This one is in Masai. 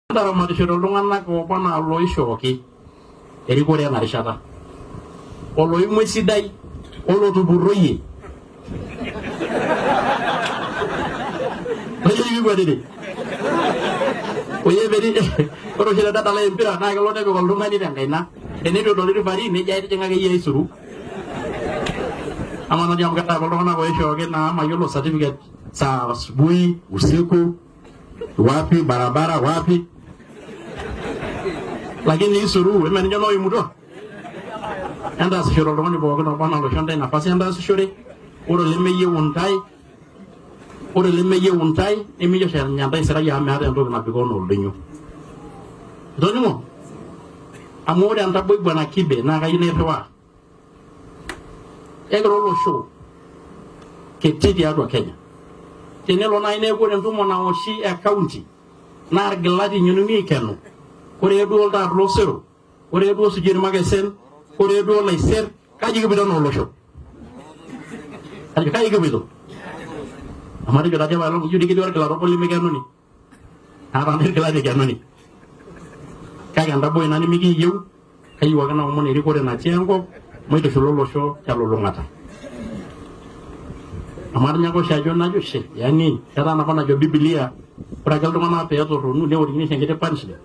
Entaramatishore iltung'anak ooba anaa looishooki erikore ena rishata. Oloimua esidai olotupurroyie. Mayieu nikikwetiki. Oye peri ore oshi tenedalai empira naa kelo nepik oltung'ani tenkaina. Teneitu edol referee nejo aitijing'a akeyie aisuru. Amaa naaji amu keetae apa iltung'anak oishooki naa mayiolo certificate saa asubuhi, usiku wapi barabara wapi, lakini isuru eme ninche loimutua. Entaasishore oltung'ani pookin oba anaa oloisho ntae nafasi entaasishore. Ore olemeyieu intae, ore olemeyieu intae nemeyieu oshi enya ntae isirai amu meeta entoki nabikoo anaa oldonyio. Itoning'o? Amu ore entaboi Bwana Kibe naa kayieu nairriwaa. Ekira olosho kiti tiatua Kenya. Tenelo naaji neeku ore entumo naoshi e county naa irgilat inyonuni aikenu, ore duo oltaar losero, ore duo sijui irmakesen, ore duo olaiser, kaji kipoito enaa olosho? Kaji kaji kipoito? Amu atejo tatii apaelong ijo dii ketii orgilata obo lemikenuni. Ata naa irgilat eikenuni. Kake entaboi ina nimikiyieu, kayieu ake naomon erikore natii enkop maitushula olosho telulung'ata. Amu atinyaka oshi ajo najo shi, yani etaa napa najo Biblia ore ake iltung'anak pee etotonu neorikini oshi enkiti punishment.